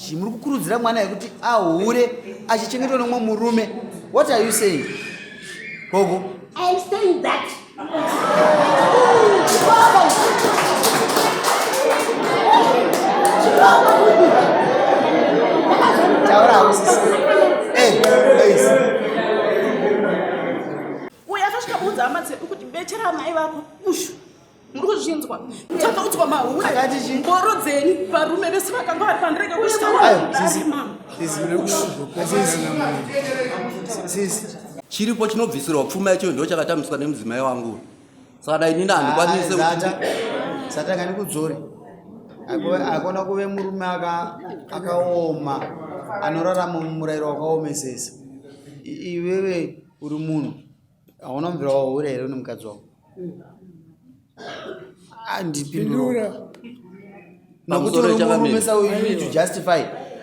Chii muri kukurudzira mwana yekuti ahure achichengetwa nemumwe murume? What are you saying? Gogo. I am saying that. Taura hako sisi. Eh, hey, Uyo akasvika kuudza hama dzedu kuti bechera amai vako ushu muri kuzvinzwa takaudzwa mahure mboro dzenyu varume vese vakanga vari pandirege chiripo chinobvisirwa pfuma yacho ndo chakatambiswa nemudzimai wangu saka dai inini handikwanise zata ngandikudzore akona kuve murume akaoma anorarama mumurayiro wakaomesesa iwewe uri munhu hauna mvira wahure here une mukadzi wako andipindura nokuti uri murume so you need to justify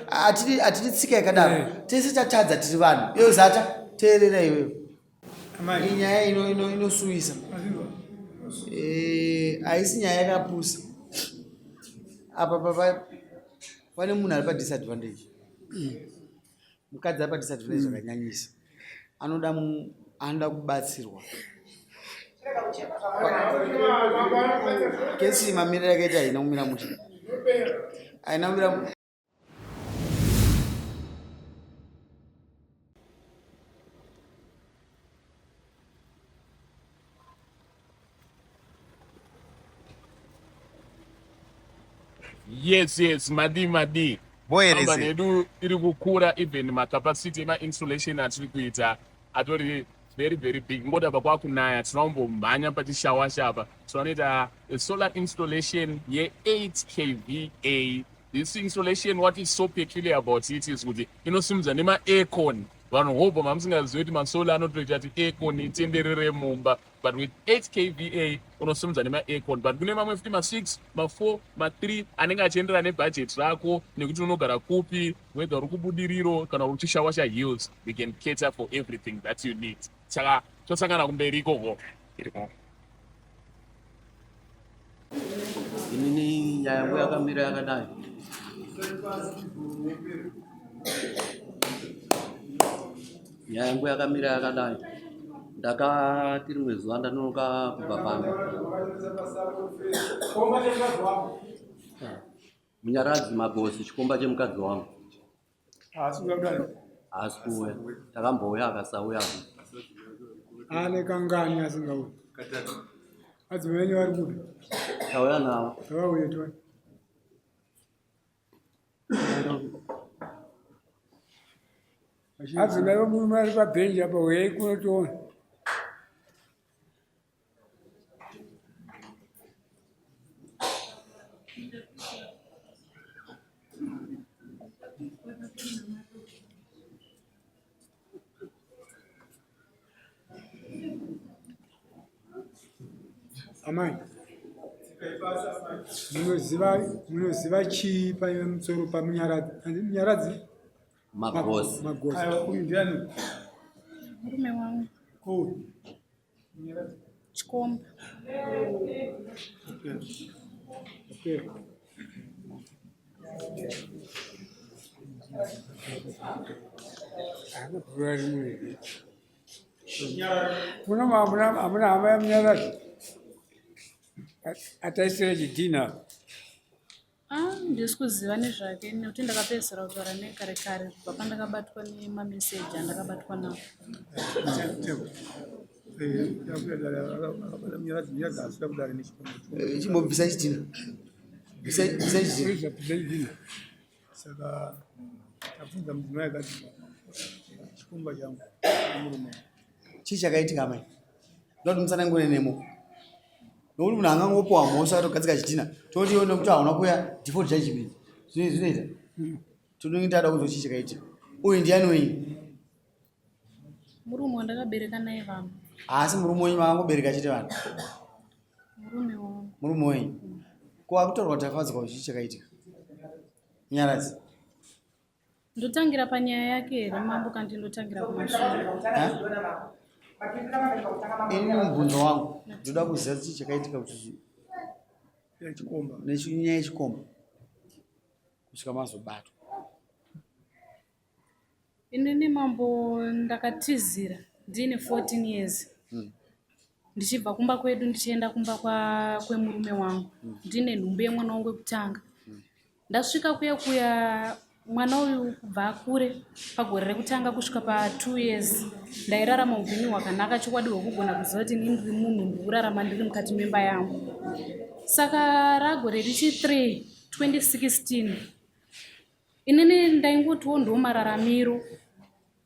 hatidi tsika yakadaro eh. tese tatadza tiri vanhu iyo zata teerera iwewe iyi nyaya inosuwisa eh, haisi nyaya yakapusa apa pane munhu ari padisadvantage mukadzi ari padisadvantage zvakanyanyisa anoda anoda kubatsirwa kesi mamiriro yakaita haina kumira mushe haina kumira Yes, yes, madii madii. Company yedu iri kukura even macapacity emainsulation atiri kuita atori very very big. Ngoda apa kwakunaya tinombomhanya pachishawasha apa tinoita solar installation ye8 kva. This installation what is so peculiar about it is kuti inosimudza nema-aircon. Vanhu hobho mamusingazivi kuti masolar anotoita kuti aircon itenderere mumba but with 8 kva unosimudza nema-aircon but kune mamwe futi ma6 ma4 ma3 anenge achienderana nebudget rako nekuti unogara kupi whether uri kubudiriro kana uri kuchishawasha hills we can cater for everything that you need saka tosangana kumberi ikoko Inini nyaya yangu yakamira yakadai. Nyaya yangu yakamira yakadai. Ndakati rimwe zuva ndanonoka kubva pamba. Munyaradzi Magosi chikomba chemukadzi wangu. Haasi kuuya kudare? Haasi kuuya. Takambouya akasauya. Ane kangani asingauyi? Katatu. Adzimai venyu vari kupi? Tauya navo. Ngavauye tione. Adzimai vomurume ari pabhenji apa uyai kuno tione. Amai, munoziva munoziva chii pamusoro paMunyaradzi? Munyaradzi? Magosi. Magosi. Uyu ndiani? Murume wangu. Oh. Chikomba. Okay. Muna hamuna hama yamunyaradzi ataisira chidhina. Ah, ndisi kuziva nezvake nekuti ndakapedzisira kutaura naye kare kare kubva pandakabatwa nemameseji andakabatwa nawo. Chimbobvisa chitina. Bvisa chitina. Saka tabvunza mudzimai akati chikomba changu murume. Chii chakaitika amai? Ndoda kuti musanangure nemo. Nokuti munhu angangopuwa mhosva atogadzika chitina toti iwe nekuti hauna kuya default judgment zvinoita tinenge tada kunzwa chii chakaitika. Uyu ndiani wenyu? Murume wandakabereka naye vana. Haasi murume wenyu makangobereka chete vana? Murume wangu. Murume wenyu. Ko akutorwa Tafadzwa chii chakaitika? Nyaradzi. Ndotangira panyaya yake here mambo kandi ndotangira kumashure? Ini mubvunzo wangu ndoda kuziva chii chakaitika kuti Yechikomba. Nechinyaya yechikomba kusvika mazobatwa. Inini mambo ndakatizira ndiine 14 years ndichibva kumba kwedu ndichienda kumba kwemurume wangu ndine nhumbu yemwana wangu wekutanga. Ndasvika kuya kuya mwana uyu kubva akure pagore rekutanga kusvika pa2 years ndairarama upenyu hwakanaka chokwadi hwekugona kuziva kuti ini ndiri munhu ndiri kurarama ndiri mukati memba yangu. Saka ragore richi3 2016 inini ndaingotiwo ndo mararamiro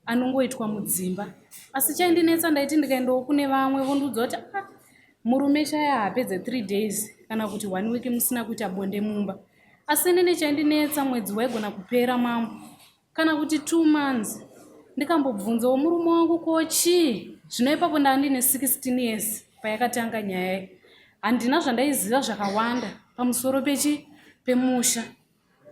anongoitwa mudzimba asi chaindinetsa ndaiti ndikaendawo kune vamwe vondiudza kuti ah, murume chaya haapedze 3 days kana kuti one week musina kuita bonde mumba. Asi inini chaindinetsa mwedzi waigona kupera mambo kana kuti 2 months ndikambobvunzawo murume wangu ko chii zvino ipapo ndaa ndine 16 years payakatanga nyaya iyi handina zvandaiziva zvakawanda pamusoro pechi pemusha.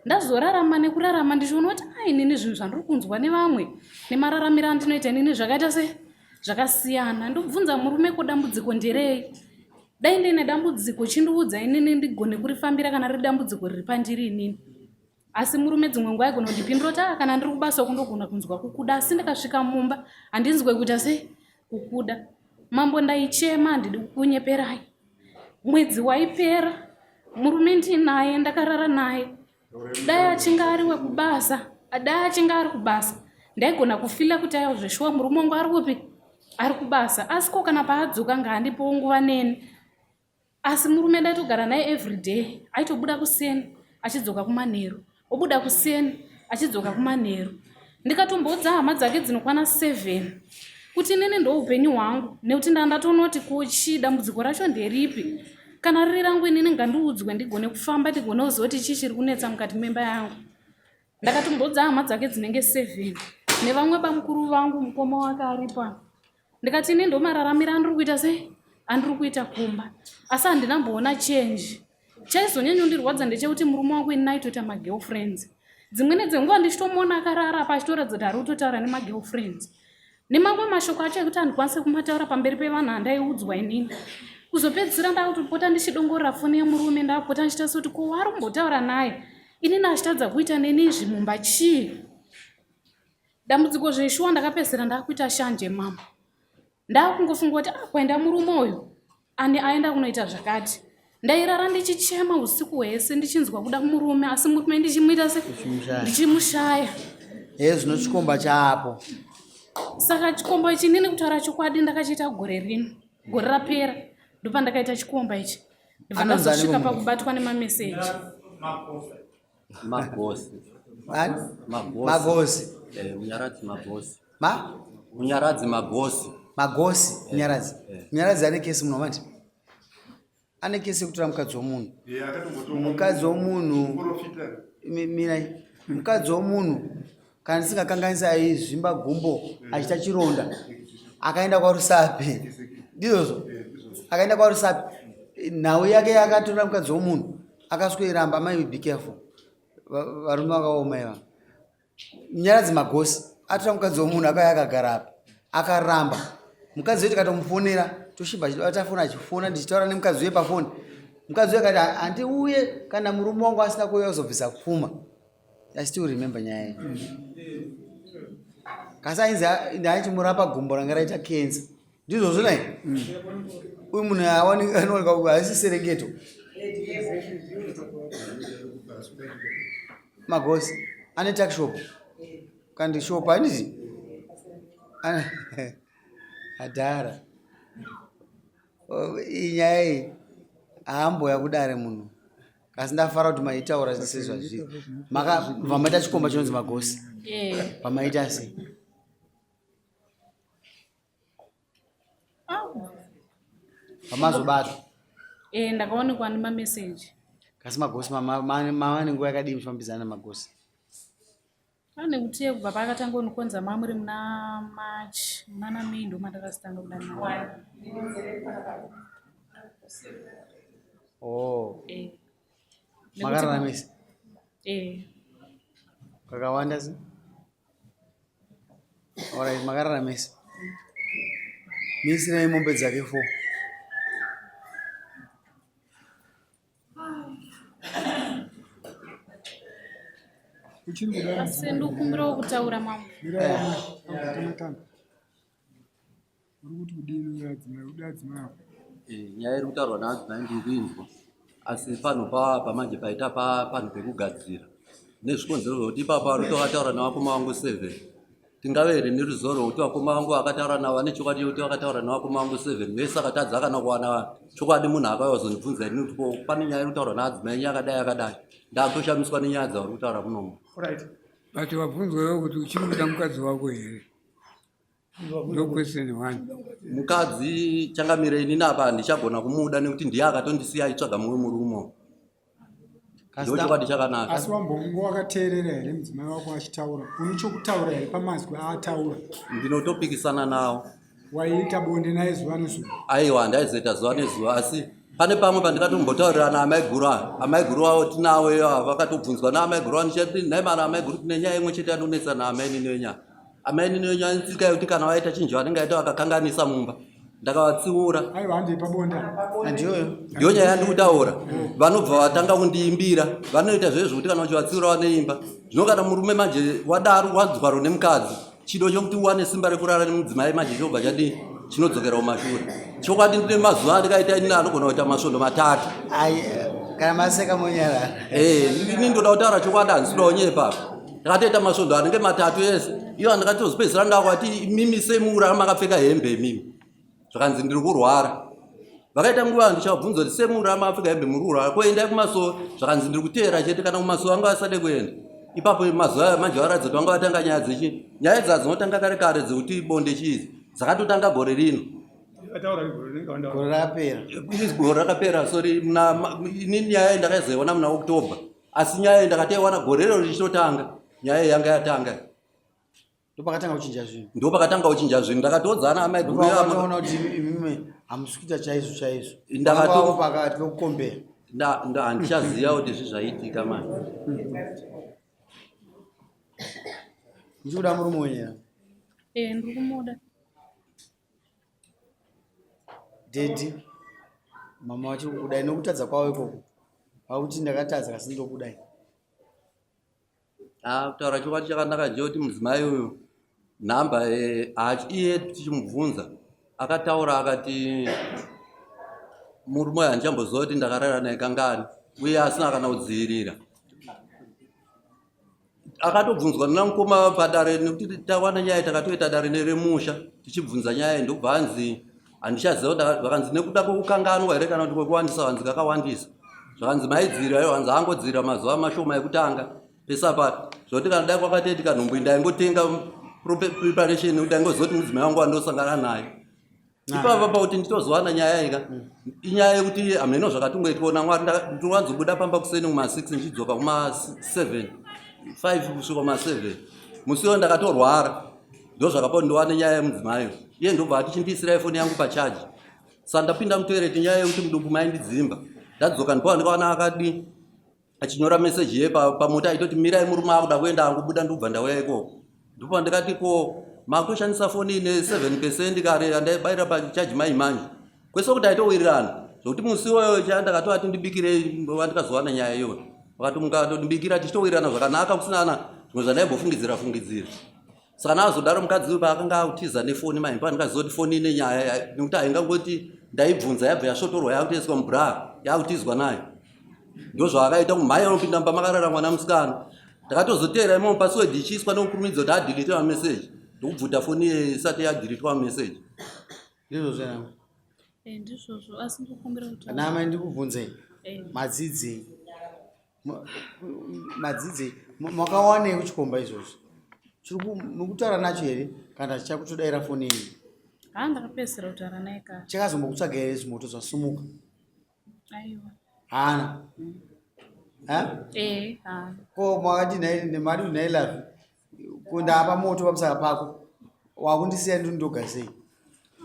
Ndazorarama nekurarama ndichiona kuti ah, inini zvinhu zvandiri kunzwa nevamwe nemararamiro andinoita inini zvakaita se zvakasiyana. Ndobvunza murume ko dambudziko nderei? Dai ndine dambudziko chindiudza inini ndigone kurifambira kana riri dambudziko riri pandiri inini. Asi murume dzimwe nguva aigona kundipindura kuti ah, kana ndiri kubasa uku ndogona kunzwa kukuda, asi ndikasvika mumba handinzwe kuita sei kukuda. Mambo ndaichema, handidi kukunyeperai. Mwedzi waipera murume ndinaye, ndakarara naye. Dai achinge ari wekubasa, dai achinge ari kubasa ndaigona kufila kuti aiwa zveshuwa murume wangu ari kupi, ari kubasa. Asi ko kana paadzoka ngaandipowo nguva neni. Asi murume ndaitogara naye everyday, aitobuda kuseni achidzoka kumanheru, obuda kuseni achidzoka kumanheru. Ndikatomboudza hama dzake dzinokwana 7 kuti inini ndo upenyu hwangu, nekuti ndandatonoti ko chii dambudziko racho nderipi, kana riri rangu inini ngandiudzwe ndigone kufamba ndigone kuziva kuti chii chiri kunetsa mukati memba yangu. Ndakatomboudza hama dzake dzinenge 7 nevamwe bamukuru vangu, mukoma wake aripo apa. Ndikati ini ndo mararamiro andiri kuita sei, andiri kuita kumba, asi handina mboona change. Chaizonyanyondirwadza ndechekuti murume wangu ini aitoita magirlfriends. Dzimweni dzenguva ndichitomuona akarara apa achitoratidza kuti ari kutotaura nemagirlfriends. Nemamwe mashoko acho ekuti handikwanise kumataura pamberi pevanhu andaiudzwa inini. Kuzopedzisira ndakutopota ndichidongorera foni yemurume, ndakupota ndichiita sekuti ko waari kumbotaura naye inini achitadza kuita neni izvi mumba chii? Dambudziko zveshuwa ndakapedzisira ndakuita shanje mama. Ndakungofunga kuti ah, kwaenda murume uyu ane aenda kunoita zvakati. Ndairara ndichichema usiku hwese ndichinzwa kuda murume, asi murume ndichimuita se ndichimushaya. Zvino chikomba chaapo. Saka chikomba ichi inini kutaura chokwadi ndakachiita gore rino, gore rapera ndopandakaita chikomba ichi. Ndobva ndazosvika pakubatwa nemameseji. Magosi. Magosi. Magosi. Munyaradzi Magosi. Ma? Munyaradzi Magosi. Magosi, Munyaradzi. Munyaradzi ane kesi muno manje. Ane kesi yekutora mukadzi womunhu. Mukadzi womunhu. Mirai. Mukadzi womunhu kana ndisingakanganisi aizvimba gumbo achiita chironda akaenda kwaRusape. Ndizvozvo. Akaenda kwaRusape. Nhau yake yakatora mukadzi womunhu akaswera amai, be careful. Varume vakaoma ivava. Munyaradzi Magosi atora mukadzi womunhu akauya akagara apa akaramba. Mukadzi wetu tikatomufonera toshibva tafona achifona ndichitaura nemukadzi uye pafoni. Mukadzi uye akati handiuye kana murume wangu asina kuuya kuzobvisa pfuma. I still remember nyaya iyi. Kasi ainzi ndaichimurapa gumbo ranga raita cancer. Ndizvozvo nai? Uyu munhu anowanikwa haisi Serengeto. Magosi ane tuck shop. Kandi shop handiti? Adhara. Iyi nyaya iyi haamboya kudare munhu. Kasi ndafara kuti maitaura sezvazviri. Makabva maita chikomba chinonzi Magosi. Pamaita sei? Pamazobatwa. Ndakaonekwa nemameseji. Kasi Magosi mava nenguva yakadii muchifambidzana naMagosi? Pane kuti kubva paakatanga kundikonza mamuri muna March, muna May ndo mandakazotanga kudanana. Oh. Makararamisa? Kakawanda se? Alright, makararamisa. Misirai mombe dzake 4. Uchiri kuda Asi ndikukumbirawo kutaura mambo. Mirai Uri kuti kudini uye adzimai uda adzimai ako? Eh, nyaya iri kutaurwa naadzimai ndiri kuinzwa asi panhu papa manje paita panhu pekugadzira nezvikonzero zvekuti ipapa vari kutovataura navakoma vangu seven tingave here neruzivo rwekuti vakoma vangu vakataura navo vane chokwadi chekuti vakataura navakoma vangu seven vese akatadza kana kuwana chokwadi munhu akauya kuzondibvunza ini kuti ko pane nyaya iri kutaurwa naadzimai nyaya yakadai yakadai ndakutoshamiswa nenyaya dzavari kutaura munomu Right. But wabvunzwa iwe kuti uchiri kuda mukadzi wako here? Ndo question one. Mukadzi changamire inini apa handichagona kumuda nekuti ndiye akatondisiya aitsvaga mumwe murume. Ndochokwadi chakanaka. Asi wambonge wakateerera here mudzimai wako achitaura? Une chokutaura here pamazwi aataura? Ndinotopikisana nawo. Waiita bonde naye zuva nezuva? Aiwa, handaizoita zuva nezuva asi pane pamwe pandikatombotaurirana naamaiguru ava. Amaiguru avo tinavo iyo ava vakatobvunzwa naamaiguru avo ndichati nhai mara amaiguru tine nyaya imwe chete yanonetsa naamainini wenyaya. Amainini wenyu anetsika yekuti kana vaita chinhu chavanenge vaita vakakanganisa mumba ndakavatsiura. Aiwa handei pabonde. Handiyoyo. Ndiyo nyaya yandiri kutaura. Vanobva vatanga kundiimbira. Vanoita zvezvo zvekuti kana uchivatsiura vanoimba. Zvino kana murume manje wadaro wadzwaro nemukadzi chido chokuti uwane simba rekurara nemudzimai manje chobva chadii chinodzokera kumashure. Chokwadi ndine mazuva andikaita inini anogona kuita masvondo matatu. Ai, kana maseka monyarara. Eh, ini ndoda kutaura chokwadi handisi kuda kunyepa apa. Ndakatoita masvondo anenge matatu ese. Iyo andakatozopedzisira ndakwati imimi semura makapfeka hembe imimi. Zvakanzi ndiri kurwara. Vakaita nguva ndichavabvunza kuti semura makapfeka hembe muri kurwara. Ko endai kumasowe zvakanzi ndiri kuteera chete kana kumasowe anga asade kuenda. Ipapo mazuva aya manje varatidza kuti vanga vatanga nyaya dzechi. Nyaya idzi dzinotanga kare kare dzekuti bonde chii dzakatotanga gore rino. Gore rakapera. Gore rakapera sorry muna ini nyaya ndakaizoiona muna October. Asi nyaya iyi ndakatoiwana gore rero richitotanga nyaya iyi yanga yatanga. Ndopakatanga kuchinja zvinhu. Ndopakatanga kuchinja zvinhu ndakatoudza ana amai guru Ndopakatoona kuti imimi hamusi kuita chaizvo chaizvo. Ndakato Wanga pakati pekukombera. Nda nda handichaziva kuti zvi zvaitika manje. Ndichikuda murume wenyu here? Eh, ndiri kumuda. Daddy, mama vachiri kukudai nokutadza kwavo ikoko. Vakuti ndakatadza kasi ndokudai. Ah, kutaura chokwadi chakanaka ndechekuti mudzimai uyu nhamba eh, iye tichimubvunza akataura akati murume uyu handichamboziva kuti ndakarara naye kangani uye asina kana kudzivirira akatobvunzwa nana mukoma padare nekuti tawana nyaya takatoita dare neremusha tichibvunza nyaya iyi ndokubva hanzi handichaziva kuti vakanzi nekuda kwekukanganwa here kana kuti kwekuwandisa vanzi kakawandisa zvakanzi maidzira iyo hanzi angodzira mazuva mashoma ekutanga pese apa zvekuti kana dai kwakatoitika nhumbu ndaingotenga preparation nekuti ndaingoziva kuti mudzimai wangu wandosangana naye ipapa pakuti nditozowana nyaya ika mm. inyaya yekuti hameno zvakatongoitwa namwari ndinowanzobuda pamba kuseni kuma6 ndichidzoka kuma7 5 kusvika kuma7 musi uyo ndakatorwara ndozvakapa kuti ndiwane nyaya yemudzimai iye ndobva ati chindisirai foni yangu pachaji sa ndapinda mutoireti nyaya yekuti mudumbu maindidzimba ndadzoka ndipo andikawana akadii achinyora meseji ye pamota aitoti mirai murume akuda kuenda angobuda ndikubva ndauya ikoko ndipo ndikati ko makutoshandisa foni ine 7 percent kare yandaibaira pachaji mai manje kwese kuti aitowirirana zvokuti musi iwoyo chandakatoati ndibikire wandikazowana nyaya iyoyo vakati mukatondibikira tichitowirirana zvakanaka kusinana zvimwe zvandaimbofungidzira fungidzira saka naazodaro mukadzi uyu paakanga akutiza nefoni mai mpa ndikaziva kuti foni ine nyaya nekuti haingangoti ndaibvunza yabva yasvotorwa yakutoiswa mubra yakutizwa nayo ndozvaakaita kumhanya unopinda mumba makarara mwana musikana ndakatozoteera imomo password ichiiswa nekukurumidza kuti adhilite mameseji ndokubvuta foni iye isati yadhilitwa mameseji ndizvozvo yangu eh, ndizvozvo asi ndikukumbira kuti ana amai ndikubvunzei eh. madzidzei Madzidzei makawanei kuchikomba izvozvo mukutaura nacho here kana chichakutodaira foni yenyu? Haa ndakapedzisira kutaura naye kare. Chakazombokutsvaga here zvimoto zvasumuka? Aiwa. Haana. Ha? Eh, haana. Ko makati nhai mari nhai love ko ndapa moto pamusaka pako wakundisiya ndiri ndoga sei?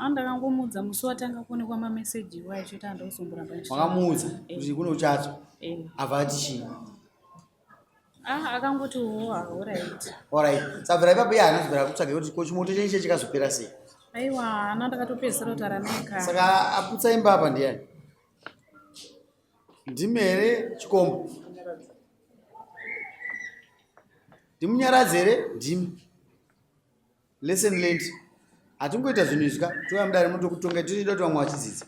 Ah, ndakangomuudza musi watanga kuonekwa mameseji iwayo chete handauzombora Wakamuudza kuti kune uchatsva Eh. abva ati chii? Ah, akangoti wo alright. Alright. Sabvira ipapo iye haana kubvira kutsvaga kuti ko chimoto chenyu che chikazopera sei? Aiwa, haana ndakatopedzisira kutaura naye kare. Saka aputsa imba apa ndiyani? Ndimi here chikomba? Ndimunyaradzi here? Ndimi. Lesson learned. Hatingoita zvinhu izvi ka, touya mudare mutokutonga tichida kuti vamwe vachidzidza.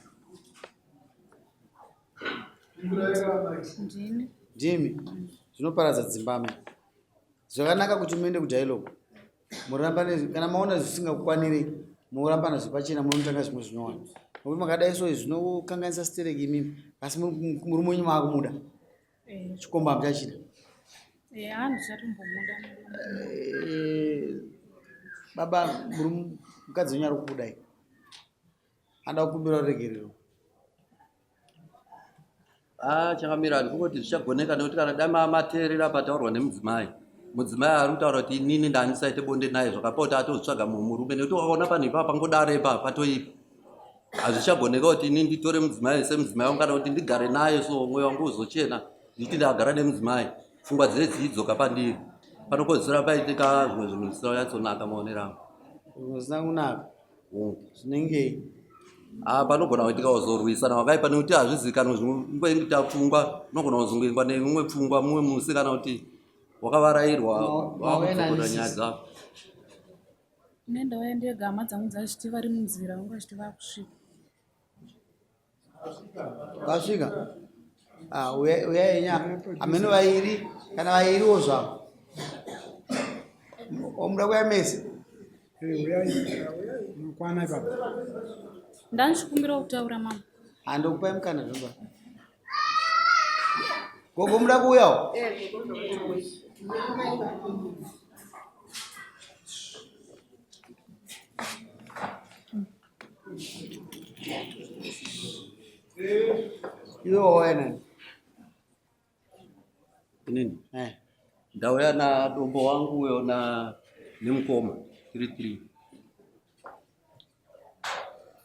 Ndini. Ndimi. Zvinoparadza dzimba amai. Zvakanaka kuti muende kudialogue. Murambane kana maona zvisingakukwanirei morambana zvepachena munotanga zvimwe zvinyowani. Nokuti makadai so zvinokanganisa stereki imimi asi murume wenyu maakumuda. Eh. Chikomba hamuchachida. Eh, handichatombomuda. Eh, baba murume mukadzi wenyu ari kukudai. Anoda kukumbira ruregerero. Ah, chakamira handikungoti zvichagoneka nekuti kana dai mateerera pataurwa nemudzimai mudzimai ari kutaura kuti inini ndandisaite bonde naye zvakapa kuti atozvitsvaga mumwe murume nekuti wakaona panhu ipapa pangodaro ipapa patoipa hazvichagoneka kuti ini nditore mudzimai semudzimai wangu kana kuti ndigare naye so mwoyo wangu uzochena ndichiti ndagara nemudzimai pfungwa dzine dzichidzoka pandiri panokodzera paitika zvimwe zvinhu zvisina kunyatsonaka maonero angu zvisina kunaka zvinengei Ah, panogona kuitika kuzorwisana wakaipa nekuti hazvizikanwe zvimwe pfungwa unogona kuzongoingwa neimwe pfungwa mumwe musi kana kuti wakavarairwa wakudzokora nyaya dzako Ini ndauya ndega hama dzangu dzachiti vari munzira vanga vachiti vakusvika. Vasvika? Ah, uyai nya. Ameno vairi kana vairiwo zvavo. Omuda kuya mese. Uyai. Unokwana ipapo. Ndandichikumbira kutaura mama. Handokupai mukana zvobva. Gogo muda kuuyawo? Iwe wauya nani? Inini? Eh. Ndauya nadombo wangu uyo na nemukoma tiri three.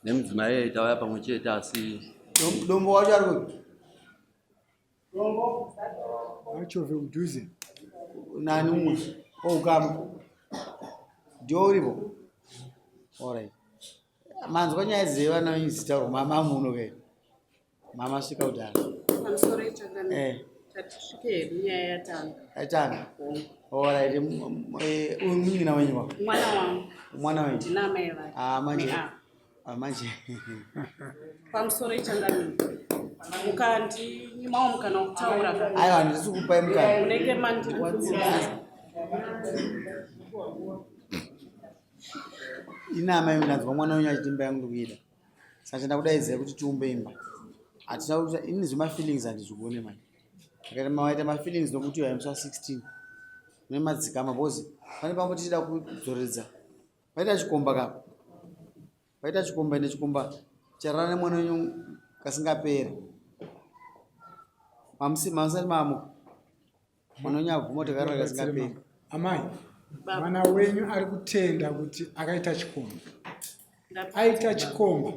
Nemudzimai tauya pamwe chete asi Dombo wacho ari kupi? Achove kudhuze. Nani umwe? Oukama. Ndiwo uripo? Alright. Manzwa nyaya dzevana venyu dzitaurwa mama muno ke. Mama svika kudhara. Pamusoro ichakanaka. Eh. Tatisvike hedu nyaya yatanga. Yatanga. Alright. Eh, uyu munin'ina wenyu wa? Mwana wangu. Mwana wenyu. Ndina amai vake. Ah manje. Ah manje. Pamusoro ichangamire. Mukandinyimawo mukana wekutaura. Aiwa handisi kukupai mukana. Munenge mandiri. Ini amai ndanzwa mwana wenyu achiti imba yangu ndikuida. Saka chandakudaidzira kuti tiumbe imba. Hatina kuti ini zvemafeelings handizvigone mani. Ndakaita maita mafeelings nokuti uyo musi wa 16. Mune madzikama because pane pamwe tichida kudzoreredza. Paita chikomba ka. Paita chikomba ende chikomba charara nemwana wenyu kasingapere. Mamusi mamusati mamuka. Mwana wenyu abvuma kuti akarara kasingaperi. Amai, mwana wenyu ari kutenda kuti akaita chikomba. Aita chikomba.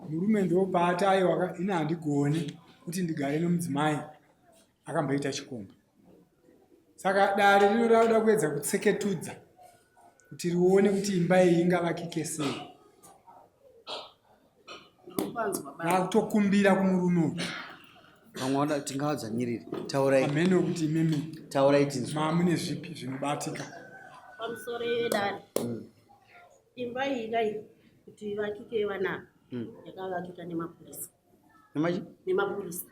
Murume ndopaati aiwa ini handigoni kuti ndigare nemudzimai akamboita chikomba. Saka dare rino rauda kuedza kutseketudza kuti rione kuti imba iyi ingavakike sei. Rakutokumbira kumurume uyu. Vamwe vanoda tingavadzvanyirire. Taurai. Hameno kuti imimi taurai tinzwe. Mamune zvipi zvinobatika. Pamusoro yedare. Imba iyi kai kuti ivakike vana yakavakika nemapurisa. Nemachi? Nemapurisa.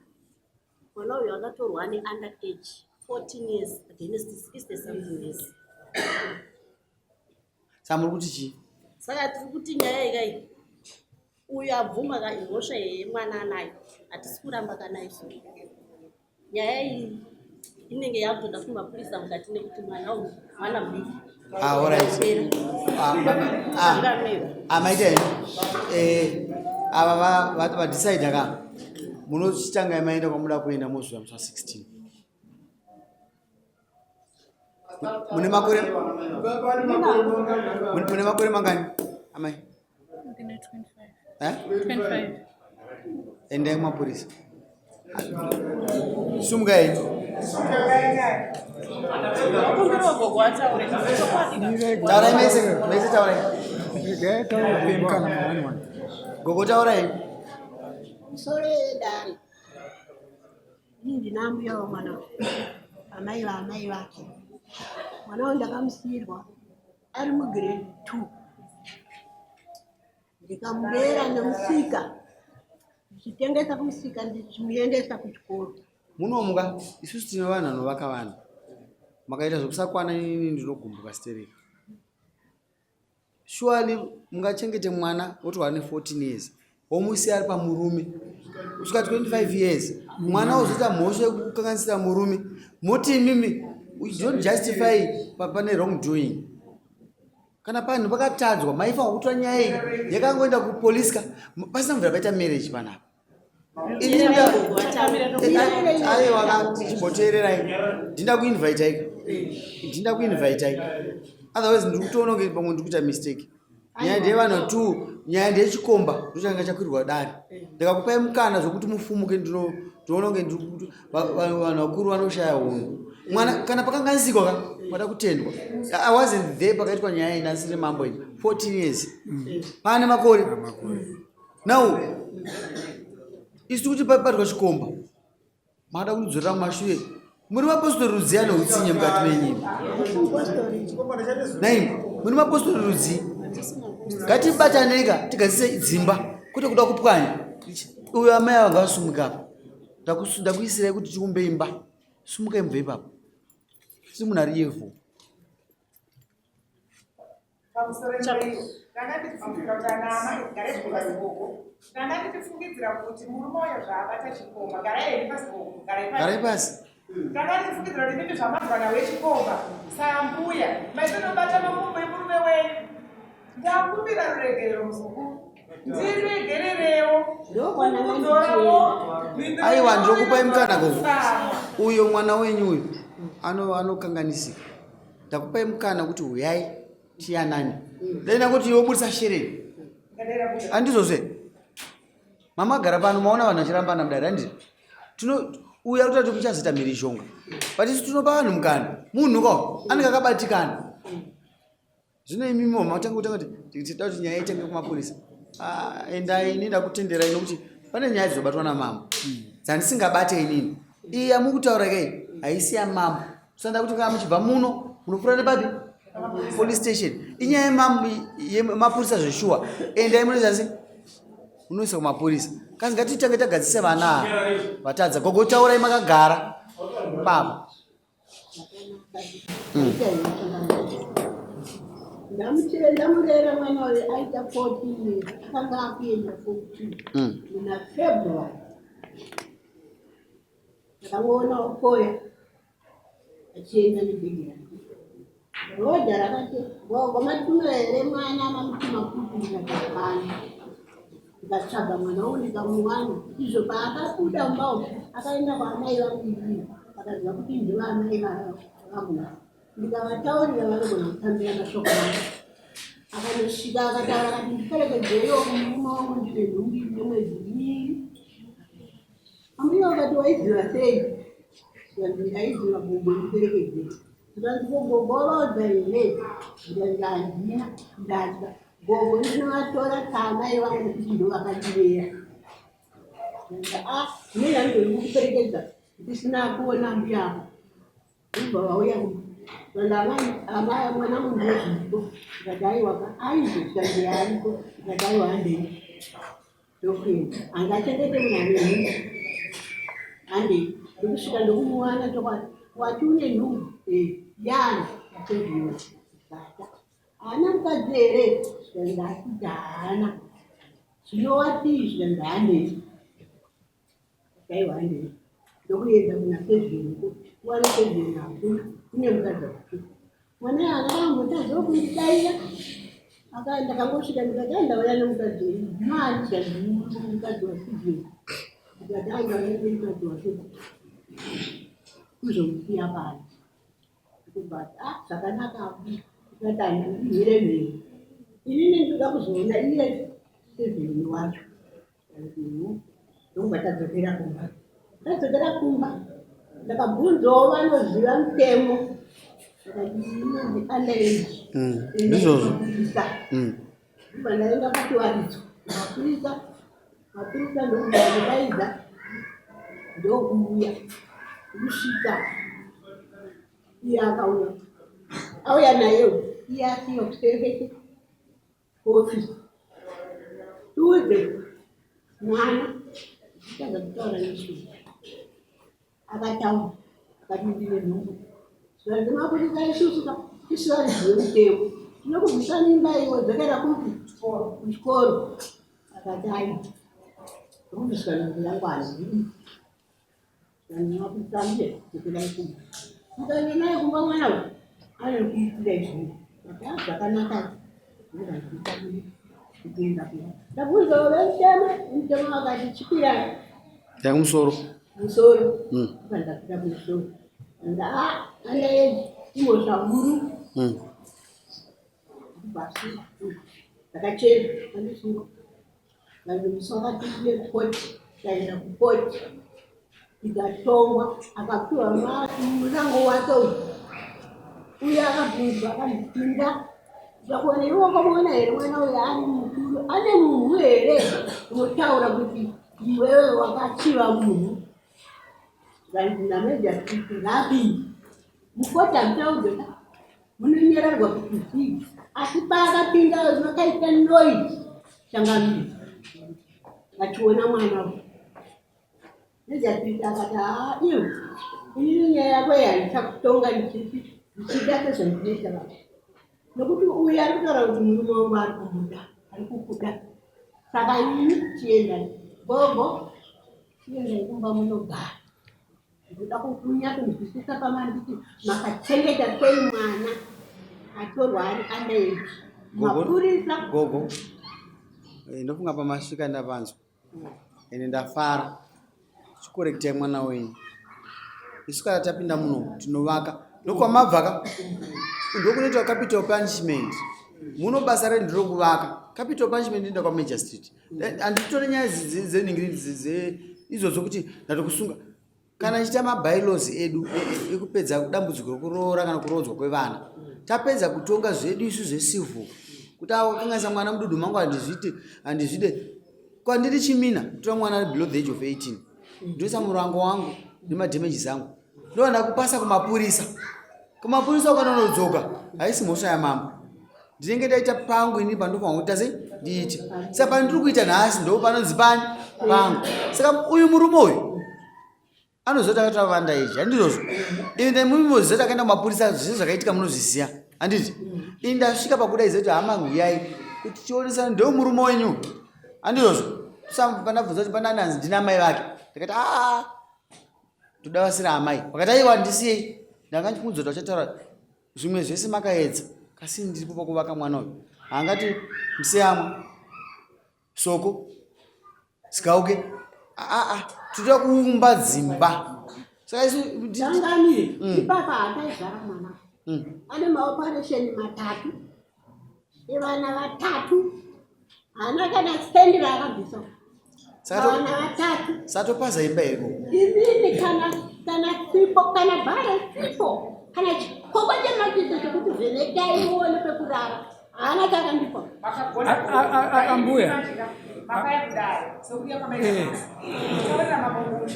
Mwana uyu akatorwa ane under age 14 years against 60 something years. Saka muri kuti chii? Saka tiri kuti nyaya iyi kai uyu abvuma ka imhosva yemwana anayo hatisi kuramba kana isu. Nyaya iyi inenge yakutoda kumapurisa mukati nekuti mwana uyu mwana mudiki. Ah, all right. Ah, ah, ah, maita henyu. Eh, ava vadecide ka munochitanga maenda kwamuda kuenda mozouya musi wa 16. Mune makore mune makore mangani amai? Ndine 25. Eh? 25. Endai kumapurisa. Sumukai henyu. Taurai mese, mese taurai. Gogo taurai. Musoro yedare. Ini ndina ambuya wemwana uyu. Amai vaamai vake. Mwana wangu ndakamusiyirwa ari mugrade 2 ndikamurera nemusika ndichitengesa kumusika ndichimuendesa kuchikoro. Munomuka isusu tine vanhu vanovaka vanhu makaita zvekusakwana inini ndinogumbuka stereki. Surely mungachengete mwana wotwara ne 14 years womusiya ari pamurume kusvika 25 years mwana wozoita mhosva yekukanganisira murume moti imimi you don't justify pane wrong doing kana panhu pakatadzwa maifanirwa kutora nyaya iyi yakangoenda kupolice ka pasina mvura paita marriage panapa aiwa chimboteererai ndinda kuinvita ika ndinda kuinvita ika otherwise ndiri kutoona kunge pamwe ndiri kuita mistake nyaya ndeyevanhu two nyaya ndeyechikomba ndochanga chakwirwa dare ndikakupai mukana zvokuti mufumuke ndinoona kunge vanhu vakuru vanoshaya unhu mwana kana pakanganisikwa ka pada kutendwa i wasn't there pakaitwa nyaya iyi ndasiri mambo ini 14 years pane makore now isu kuti pabatwa chikomba mada kutidzorera mumashure muri mapostori rudzii ane utsinye mukati menyika nai muri mapostori rudzii ngatibataneka tigadzise dzimba kwete kuda kupwanya uyo amai ava ngavasumuka apa ndakuisirai kuti tiumbe imba sumukai mubve ipapo si munhu ari evil Pamusoro chaipo ndanga ndichifungidzira kuti ana amai garai pasi gogo ndanga ndichifungidzira kuti murume uyo zvaabata chikomba garai henyu pasi gogo garai pasi garai pasi ndanga ndichifungidzira kuti imimi zvamazwana wechikomba sambuya maitonobata makumbo emurume wenyu ndakumbira ruregerero muzukuru ndiregererewo kudzorawo aiwa ndinokupai mukana gogo uyo mwana wenyu uyu anokanganisika ndakupai mukana kuti huyai tiyanane dai ndakuti iwe budisa shereni handizvozve mama agara pano maona vanhu vachirambana mudare handiti tino uya kutati muchazoita mhirizhonga but isu tinopa vanhu mukana munhu ka anenge akabatikana Zvino imi mama matanga kutanga kuti tida kuti nyaya itange kumapurisa. Ah, endai ini ndakutenderai nokuti pane nyaya dzinobatwa namambo dzandisingabate inini. Iyi yamukutaura kai haisi yamambo. Kusanda kuti kana muchibva muno munopfuura nepapi? Police station. Inyaya yemambo yemapurisa zveshuwa. Endai munoita sei? Munoisa kumapurisa. Kasi ngatitange tagadzise vana ava. Vatadza. Gogo taurai makagara. Baba. Ndamurera mwana uyu aita 14 years akanga akuenda 14 muna February ndakangoona okoya achienda nebhegi rake roja rakati gogo matumira here mwana mamutuma kupi ndikati hapana ndikatsvaga mwana uyu ndikamuwana izvo paakabuda mumba umu akaenda kwaamai vangu inini akaziva kuti ndivo amai vangu ndikavataurira vanogona kutambira mashoko angu akanosvika akataura akati ndiperekedzeiwo murume wangu ndine nhumbi ine mwedzi miviri ambuya vakati waiziva sei zvikanzi ndaiziva gogo ndiperekedzei zvikanzi ko gogo wavaudza here zvikanzi handina ndatya Gogo ndinovatora saamai vangu nekuti ndovakandirera. Ah, ini ndandori kukuperekedza ndisina kuona mbuya ako. Ndobva vauya vanda amai mwana munhu wezviripo ndikati aiwa ka aizvo zvikanzi ariko ndikati aiwa handei ndokuenda angachengete munhu ane nhumbu handei ndokusvika ndokumuwana chokwadi wati une nhumbu eh, yani atezviona bata Haana mukadzi here? Zvikanzi akuti haana. Zvino watii? Zvikanzi handei. Aiwa handei. Ndokuenda kuna Kevin uko. Kuwana Kevin hakuna. Kune mukadzi wake. Mwana haana kambotadzawo kundidaira. Aka ndakangosvika ndikati ai ndauya nemukadzi wenyu. Mani zvikanzi mukadzi waStephen. Ndikati ai ndauya nemukadzi wake. Kuzomusiya pano. Ndikubva ah zvakanaka ndikati handimhire mhiri inini ndinoda kuzoona iye Steven wacho ndokubva tadzokera kumba tadzokera kumba ndakabvunzawo vanoziva mutemo vakati inonzi underage Ndizvozvo. Ndobva ndaenda kuchiwaridzo mapurisa mapurisa ndokubva vandidaidza ndokuuya kusvika. Iye akauya auya naye iye asiyo kuserekete kuofisi tiudze mwana tikaza kutaura nechii akataura akati ndine nhumbu zvikanzi mapurisa isusu ka tisu varidzi vemutemo tinokubvisa mimba iwe dzokera kupi kuchikoro akati ai ndokubviswa nhumbu yangu hazvidi zvikanzi mapurisa mje dzokerai kumba mukaenda naye kumba mwana uyu anokuitira izvii ati a zvakanaka ndozvandikuita kuenda kumba ndabvunza vemutemo mutemo vakati chikwira Yakumusoro. Musoro. Ndakafika kumusoro. Nda ane imhosva huru. Basi. Ndakachena andisungwa. Vanhu musi wakati uye kukoti, ndaenda kukoti. Ndikatongwa akapiwa murango wake uyu. Uye akabvunzwa akandipinda. Zvakuona iwe wakamuona here mwana uyu ari mukuru ane munhu here unotaura kuti Iwewe wakachiva munhu zvanzi nameja kuti ngapinde mukoti hamutaudze ka munonyererwa kuti zii asi paakapinda makaita noise changamire vachiona mwana uyu meja kuti akati haa iwe inini nyaya yako iyi handichakutonga ndichiti ndichiita sezvandinoita vanhu nokuti uyu ari kutaura kuti murume wangu ari kumuda ari kukuda saka ini chiendai gogo chiendai kumba munogara ndoda kunyatsonzwisisa pamanditi makachengeta sei mwana atorwa ari underage mapurisa gogo eh, ndofunga pamasvika ndapanzwa ende ndafara chikorekitai mwana wenyu isu kana tapinda muno tinovaka ndokwamabva ka ndokunoitwa capital punishment muno basa redu ndirokuvaka capital punishment inoenda kwamajor street eh, handitore nyaya dzeningiri idzodzo kuti ndatokusunga Kana tichiita mabylaws edu e, e, ekupedza dambudziko rekuroora kana kuroodzwa kwevana, tapedza kutonga zvedu isu zvecivil kuti akanganisa mwana mududu mangu handizviite handizvide kwandiri chimina tora mwana ari below the age of 18 ndoisa murango wangu nemadamages angu ndova ndakupasa kumapurisa kumapurisa ukanonodzoka haisi mhosva yamambo ndinenge ndaita pangu ini pandofanira kuita sei ndiite saka pandiri kuita nhasi ndo panonzi pani pangu saka uyu murume uyu anoziva kuti akatora vanda ichi handizvozvo ende mumoziva kuti akaenda kumapurisa zvese zvakaitika munozviziva handiti ini ndasvika pakudaidza kuti hama huyai kuti tionesana ndo murume wenyu handizvozvo pandabvunza kuti panani hanzi ndina amai vake ndikati aa toda vasiri amai vakati aiwa ndisiyei ndanga ndichimuudza kuti vachataura Zvimwe zvese makaedza kasi ndiripo pakuvaka mwana uyu haangati museyamwa soko sikauke aa tinoda kuumba dzimba saka isu changamire mm. ipapa hataizvara mwana mm. ane maoparesheni matatu evana vatatu haana kana sendi raakabvisa vana vatatu satopaza imba here inini kana kana sipo kana bhara sipo kana chikoko chemadziso chekuti vhenekai muone pekurara haana chakandipa ambuya makaya kudai sekuya kwamaitaurira mambo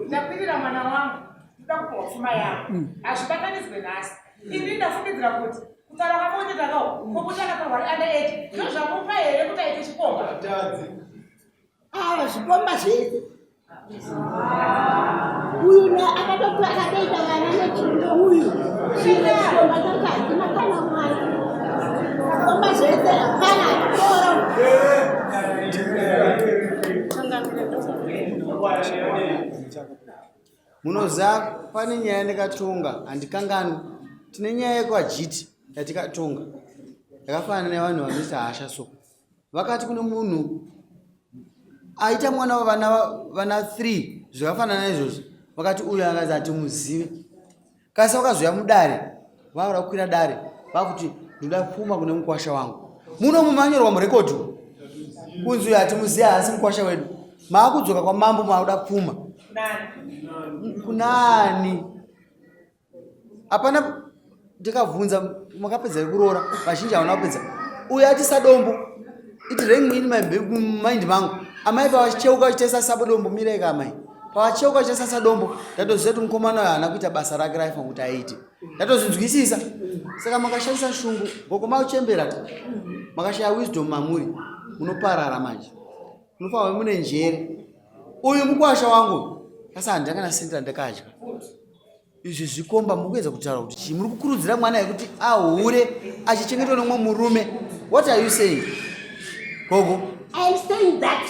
ndakwirira mwana wangu ndoda kupiwa pfuma yangu mm. hazvibatanidzwe nhasi Ini ndafungidzira kuti kutaura kwamuite takawo kokuti akatorwa ari under age ndo zvamupa here kuti aite chikomba ava zvikomba zvese uyu akatotora akatoita vana nechirume uyu chimwe chikomba chake hachina kana mwana zvikomba zvese hapana achikoro Munoziva pane nyaya yandikatonga handikanganwi. Tine nyaya yekwaJiti yatikatonga yakafanana nevanhu vanoita hasha so. Vakati kune munhu aita mwana wavana vana 3 zvakafanana izvozvo. Vakati uyu akazi hatimuzive. Kasi vakazouya mudare vakuda kukwira dare vakuti ndoda pfuma kune mukwasha wangu. Muno mumanyorwa murekodhi kunzi uyu hatimuzive haasi mukwasha wedu. Maakudzoka kwamambo maakuda pfuma. Kunani? Hapana ndikabvunza makapedza here kuroora vazhinji havana kupedza. Uyu ati sadombo it rang in my mind mangu amai pavachicheuka vachitesa sadombo mirai ka amai. Pavacheuka chasasa dombo, ndatoziva kuti mukomana uyo haana kuita basa rake raaifanira kuti aite. Ndatozvinzwisisa. Saka makashandisa shungu, gogo makuchembera ka. Makashaya wisdom mamuri, munoparara manje. Munofanira mune njere. Uyu mukwasha wangu, asi handina kana senti randakadya. Izvi zvikomba muri kuedza kutaura kuti chii? Muri kukurudzira mwana yekuti ahure achichengetwa nemumwe murume. What are you saying? Gogo. I am saying that.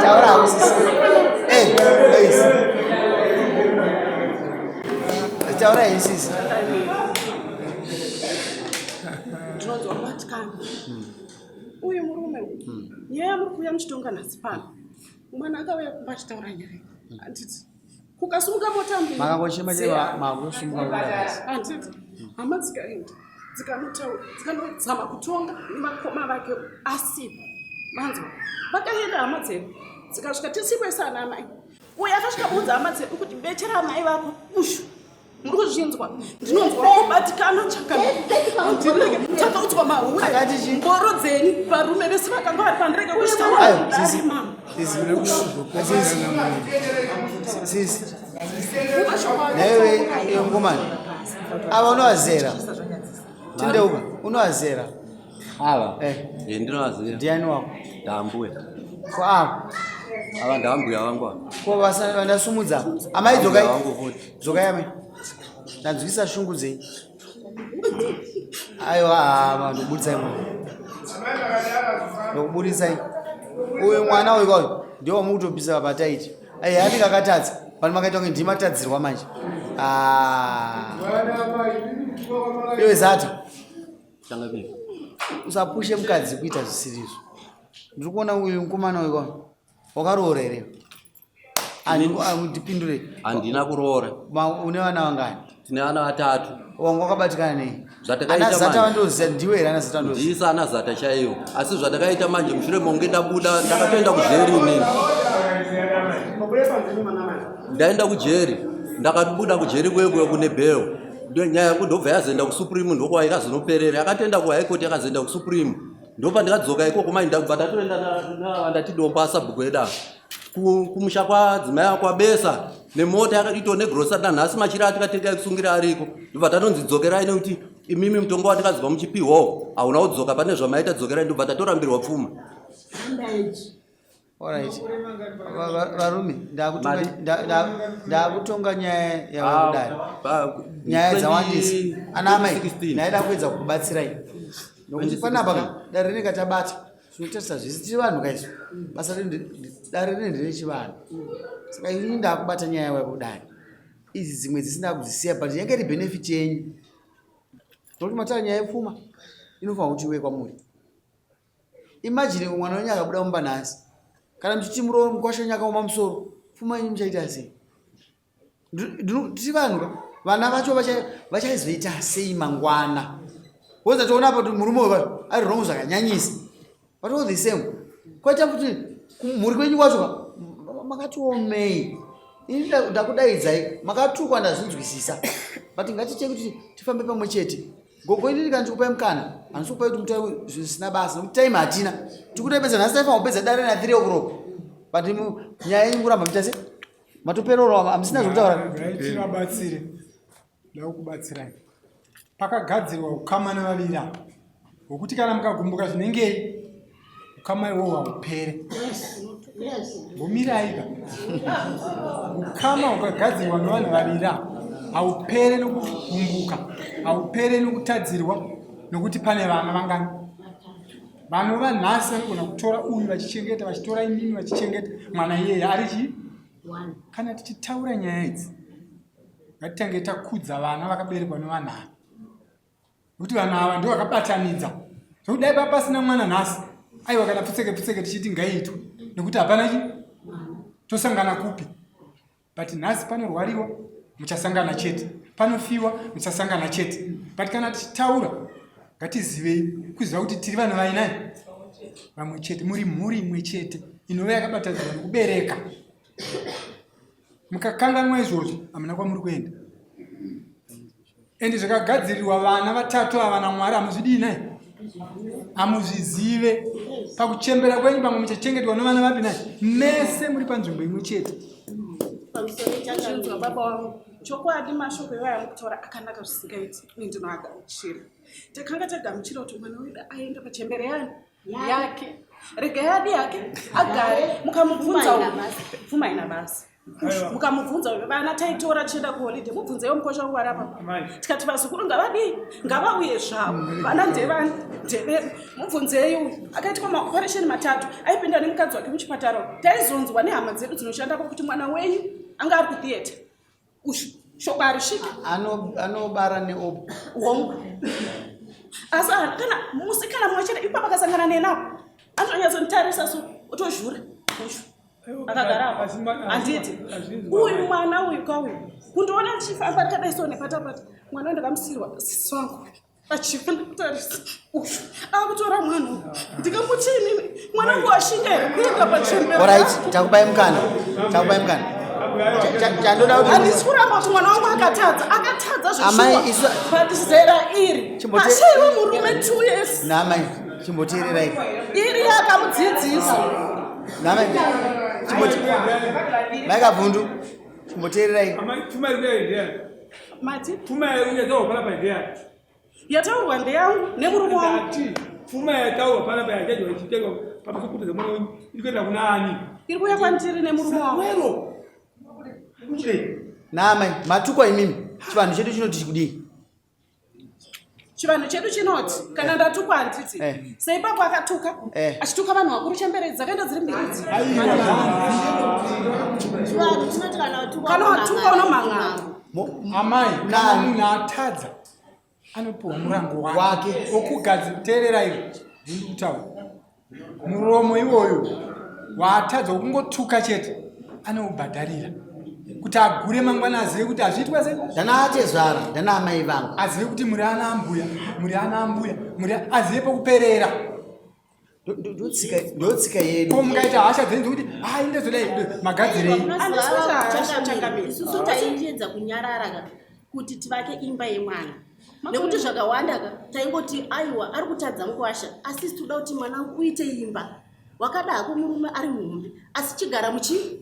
Taura hako sisi. Eh, hey, Taura henyu sisi. Ndinonzwa kubatikana. Uyu murume uyu. Nyaya muri kuuya muchitonga nhasi pano. Mwana akauya kumba achitaura nyaya. Handiti. Kukasumuka mota mbiri. Makangochema chema makusumuka kudai. Handiti. Hama dzikaenda. Dzikanotaura, dzikanozama kutonga nemakoma vake asipo. Manzwa. Vakaenda hama dzedu. Dzikasvika tisipo isu ana amai. Uyu akasvika kuudza hama dzedu kuti beche ramai vako ushu. Muri kuzvinzwa? Ndinonzwa kubatikana chakandirege takaudzwa mahure mboro dzenyu varume vese vakanga vari pandirege Ayo, sisi. Sisi. Sisi. Naiwe iwe mukomana. Ava unovazera. Tendeuka, unovazera. Ava? Eh. Eh, ndinovaziva. Ndiani wako? Ndambuya. Ko ava? Ava ndambuya vangu ava. Ko vasa vandasumudza. Amai dzokai. Vangu futi. Dzokai amai. Ndanzwisa shungu dzenyu. Aiwa, ah, ndobudisai mwana. Ndokubudisai. Uyu mwana uyu kauyu ndiwo wamukutopisa pataiti. Ai anenge akatadza. Pano makaita kunge ndimatadzirwa manje. Ah. Iwe Zata. Changamire. Usapushe mukadzi kuita zvisirizvo. Ndiri kuona uyu mukomana uyu kauyu. Wakaroora here? Ndipindure. Handina kuroora. Une vana vangani? Tine vana vatatu. Wanga wakabatikana nei? Zvatakaita Ana Zata manje. vandoziva ndiwe here ana Zata vandoziva? Ndisa ana Zata chaiwo. Asi zvatakaita manje mushure monge ndabuda ndakatoenda kujeri inini. Ndaenda kujeri. Ndakabuda kujeri kuye kune bail. Ndiyo nyaya yangu ndobva yazoenda kuSupreme ndokwa yakazonoperera. Yakatoenda kuHigh Court yakazoenda kuSupreme. Ndopandakadzoka ikoko manje ndakubva ndatoenda ndati dombo asabhuku edu ava. Kumusha kwadzimai kwabesa nemota yakaitwa negrosa nanhasi machira atikatenga ekusungira ariko. Ndobva tatonzi dzokerai nekuti imimi mutongo watikazwa muchipihwawo hauna kudzoka pane zvamaita dzokerai ndobva tatorambirwa pfuma. Alright. Varume ndakutonga nyaya yavakudai. Nyaya dzawandisa. Ana amai ndaida kuedza kukubatsirai. Nokuti panapa ka dare rinenge tabata tinotarisa zvese tiri vanhu ka isu. Basa redu dare rine nderechivanhu. Saka ini ndakubata nyaya yavakudai. Idzi dzimwe dzisina kudzisiya but yange iri benefit yenyu. Nokuti matara nyaya yepfuma inofanira kuti iuye kwamuri. Imagine mwana wenyu akabuda mumba nhasi kana muchiti muroora mukwasha wenyu akaoma musoro pfuma yenyu muchaita sei? Tiri vanhu ka vana vacho vachaizoita sei mangwana? Woza toona apa kuti murume uyu ari wrong zvakanyanyisa but all the same kwaita kuti mhuri kwenyu kwacho ka makatiomei ini ndakudaidzai makatukwa ndazvinzwisisa but ngatiite kuti tifambe pamwe chete. Gogo inini kana ndikupai mukana handisi kupai kuti mutaure zvisina basa nekuti time hatina tikutopedza nhasi taifanira kupedza dare na 3 o'clock but nyaya yenyu kuramba muita se matoperora hamusina zvekutaura tivabatsire ndava kubatsirai pakagadzirwa ukama nevaviri ava hwekuti kana mukagumbuka zvinengei ukama iwowo haupere vomiraika ukama hukagadzirwa nevanhu vaviri ava haupere nokugumbuka haupere nokutadzirwa nokuti pane vana vangani vanova nhasi vanogona kutora uyu vachichengeta vachitora imimi vachichengeta mwana iyeye ari chii kana tichitaura nyaya idzi ngatitange takudza vana vakaberekwa nevanhu ava Nokuti vanhu ava ndivo vakabatanidza. Zvekuti dai pasina mwana nhasi, aiwa kana pfutseke pfutseke tichiti ngaiitwe nekuti hapana chi tosangana kupi. But nhasi panorwariwa muchasangana chete, panofiwa muchasangana chete. But kana tichitaura ngatizivei kuziva kuti tiri vanhu vainai vamwe chete, muri mhuri imwe chete inova yakabatanidzwa nekubereka. Mukakanganwa izvozvo hamuna kwamuri kuenda. Ende zvakagadzirirwa vana vatatu ava naMwari hamuzvidii nai? Hamuzvizive. Pakuchembera kwenyu pamwe muchachengetwa nevana vapi nai? Mese muri panzvimbo imwe chete. Chinzwa baba wangu, chokwadi mashoko iwaya amukutaura akanaka zvisingaiti, ini ndinoagamuchira. Takanga tagamuchira kuti mwana wedu aende pachembere yani yake, regai adi yake agare, mukamubvunza pfuma haina basa. Mukamubvunza uyo vana taitora tichienda kuholiday, mubvunzeiwo mukosha wangu ari apa, tikati vazukuru ngavadii, ngavauye zvavo, vana ndevani ndevedu, mubvunzei uyu akaitwa maoperation matatu, aipinda nemukadzi wake muchipatara, taizonzwa nehama dzedu dzinoshandako kuti mwana wenyu anga ari kutheatre. Ushu shoko harisviki. Anobara neopo. Hongu. Asi kana musi kana mumwe chete ipapo akasangana neni apo anotonyatsomutarisa so otozhura ushu akagara apo handiti uyu mwana uyu kauyu kundiona ndichifamba ndikadai so nepatapata mwana ndakamusirwa sisi wangu achifa ndikutarisa uyu akutora mwana uyu ndikamuti inini mwana wangu washinga here kuenda pachembere. Alright, takupai mukana, takupai mukana. Chandoda kuti handisi kuramba kuti mwana wangu akatadza, akatadza zveshuwa, but zera iri ashaiwa murume 2 years. Namai, chimboteererai. Iri akamudzidzisa. Namai, chimboti Mai Kavhundu, chimboteererai. Amai, pfuma iri kuya ndeyani? Mati? Pfuma yataurwa panapa ndeyani? Yataurwa ndeyangu nemurume wangu. Ndati pfuma yataurwa panapa yachadyiwa ichitengwa pamasokutedza mwana wenyu iri kuenda kuna ani? Iri kuuya kwandiri nemurume wangu. Wero. Namai, matukwa imimi. Chivanhu chedu chinoti chikudii? Chivanhu chedu chinoti kana ndatukwa handiti seipapo akatuka achituka vanhu vakuru chemberedzi dzakaenda dziri mbiri idzi. Chivanhu chinoti kana watukwa Kana watukwa unomhan'ara. Amai, kana munhu atadza anopiwa murango wake wokugadzirira. Iro ndiri kutaura muromo iwoyo waatadza wokungotuka chete anoubhadharira kuti agure mangwana azive kuti hazviitwa sei. Ndana atezvara, ndana amai vangu. Azive kuti muri ana ambuya, muri ana ambuya, muri azive pokuperera. Ndotsika yedu. Ko mungaita hasha dzenyu dzekuti hai ndozodai magadzirei. Isusu taiedza kunyarara ka kuti tivake imba yemwana. Nekuti zvakawanda ka taingoti aiwa ari kutadza mukwasha asi isu toda kuti mwana wangu uite imba. Wakada hako murume ari muhombe asi chigara muchi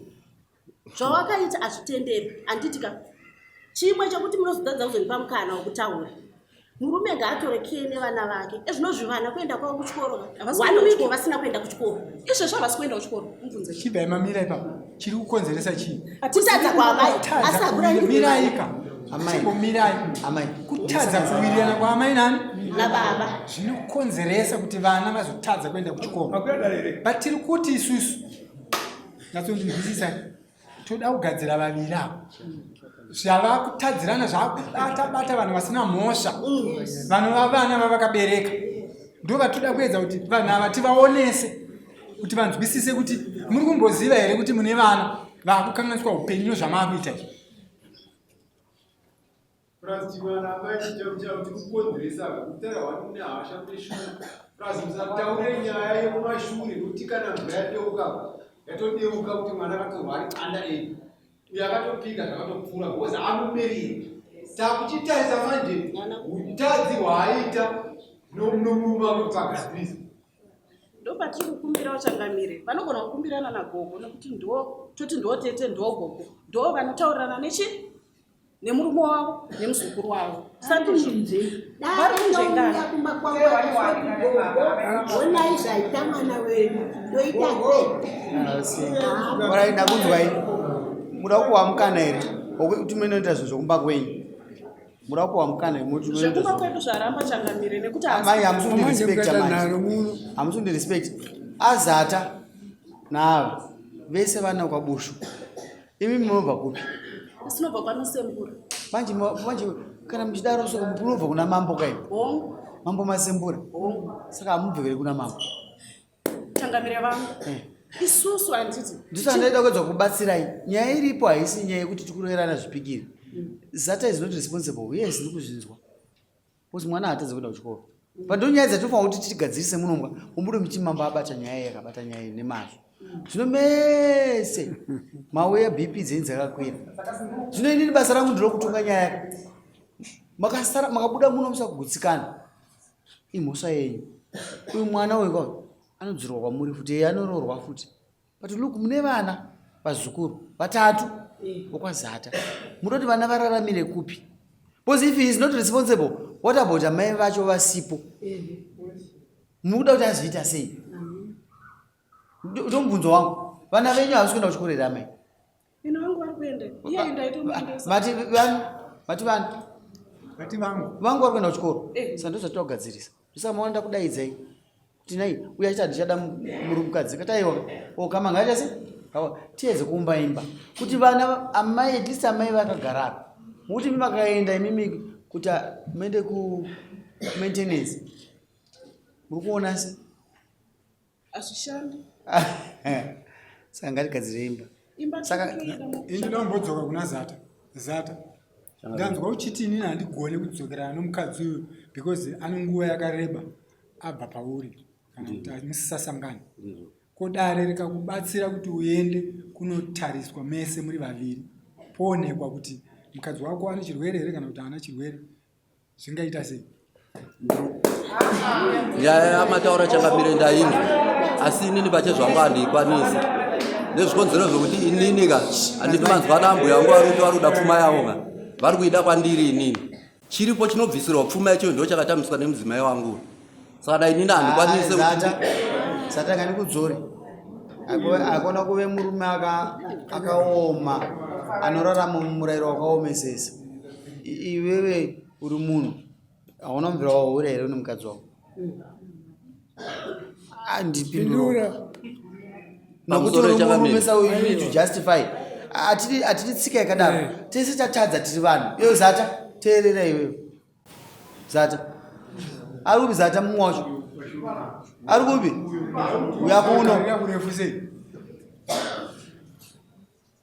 zvawakaita hazvitenderwi handiti ka. Chimwe chekuti munozotadza kuzondipa mukana wekutaura. Murume ngaatore care nevana vake. Ezvinozvi vana kuenda kwavo kuchikoro ka. Havasi One kuenda week kuchikoro. vasina kuenda kuchikoro. Izvezvi havasi kuenda kuchikoro. Mubvunze. Chibvai mamira ipapo. Chiri kukonzeresa chii? Kutadza kwaamai. Asi hakuna nyika. Mirai ka. Amai. Chimbomirai. Amai. Kutadza kuwirirana kwaamai nani? Nababa. Zvinokonzeresa kuti vana vazotadza kuenda kuchikoro. But tiri kuti isusu nyatsondinzwisisai, toda kugadzira vaviri ava zvavakutadzirana zvakubata bata vanhu vasina mhosva, vanova vana vavakabereka, ndo vatoda kuedza kuti vanhu ava tivaonese kuti vanzwisise kuti muri kumboziva here kuti mune vana vakukanganiswa upenyu nezvamaakuita izvi. Plus chimwana amai chaicho chiri kukonzeresa kutaura wani mune hasha mune shungu. Plus musataure nyaya yekumashure nekuti kana mvura yadeuka yatodeuka kuti mwana akatorwa ari under age uyo akatopika zvakatopfuura because amubereki. Takuchitarisa manje utadzi hwaaita nomurume wake kuti pagadzirise. Ndopatiri kukumbirawo changamire, vanogona kukumbirana nagogo nekuti ndo toti ndo tete ndo gogo ndo vanotaurirana nechi nemurume wavo nemuzukuru wavo. Sandizvo vari kunzvengana. Kumba kwangu gogo, honai zvaita mwana wenyu, ndoita sei? Orai, ndakunzwai. Muda kupuwa mukana here wekuti munoita zvinhu zvokumba kwenyu? Muda kupuwa mukana here muti munoita Zvekumba zvinhu? kwedu zvaramba changamire nekuti Amai, hamusi kundirespecta manje. Hamusi kundirespecta. Azata naava vese vana kwaBushu. Imi munobva kupi? Tinobva kwaNosembura. Manje manje kana muchidaro so munobva kuna mambo kai? Hongu. Mambo Masembura. Hongu. Saka hamubvekere kuna mambo. Changamire vangu. Isusu handiti. Ndisana ndaida kuedza kubatsirai. Nyaya iripo haisi nyaya yekuti tikuroverana zvipikiri. Zata is not responsible. Yes, ndikuzvinzwa. Because mwana haatadzi kuenda kuchikoro. But ndo nyaya dzatinofanira kuti tigadzirise munombwa. Mubude muchiti mambo abata nyaya iyi akabata nyaya iyi nemazvo. Zvino mese mauya BP dzenyu dzakakwira. Zvino inini basa rangu ndiro kutonga nyaya. Makasara makabuda muno musakugutsikana. Imhosva yenyu. Uyu mwana uyu kwa anodzorwa kwamuri futi, iye anoroorwa futi. But look mune vana vazukuru vatatu vokwazata. Mutoti vana vararamire kupi? Because if he is not responsible, what about amai vacho vasipo? Mukuda kuti azviita sei? Ndomubvunzo wangu. Vana venyu havasi kuenda kuchikoro here amai? Ino vangu vari kuenda. Iye ndaitomuendesa. Mati vani? Mati vani? Mati vangu. Vangu vari kuenda kuchikoro. Eh. Saka ndozvatinoda kugadzirisa. Ndosaka maona ndakudaidzai. Kuti nai uya achiti handichada murumukadzi. Kati aiwa. O kama ngaita se? Kawa tiedze kuumba imba. Kuti vana amai at least amai vakagara apa. Mukuti imi makaenda imimi kuti muende ku maintenance. Muri kuona se? Hazvishandi. Saka ngatigadzire imba. Imba Saka ini ndinombodzoka kuna Zata. Zata. Ndanzwa uchiti inini handigone kudzokerana nomukadzi uyu because ane nguva yakareba abva pauri kana kuti musisasangani. Ko dare rikakubatsira kuti uende kunotariswa mese muri vaviri poonekwa kuti mukadzi wako ane chirwere here kana kuti haana chirwere zvingaita sei nyaya yamataura changamire ndainzwa asi inini pachezvangu handikwanisi nezvikonzero zvekuti inini ka handiti manzwa ana ambuya vangu vari kuti vari kuda pfuma yavo ka vari kuida kwandiri inini chiripo chinobvisirwa pfuma yacho ndo chakatambiswa nemudzimai wangu saka dai inini handikwanise zata ngandikudzore akona kuve murume akaoma anorarama mumurayiro wakaomesesa iwewe uri munhu hauna mubvira wahura here une mukadzi wako andipindura nokuti uri murume so you need to justify hatidi tsika yakadaro eh. tese tatadza tiri vanhu iwe zata teerera iwewe zata ari kupi zata mumwe wacho ari kupi uya kuno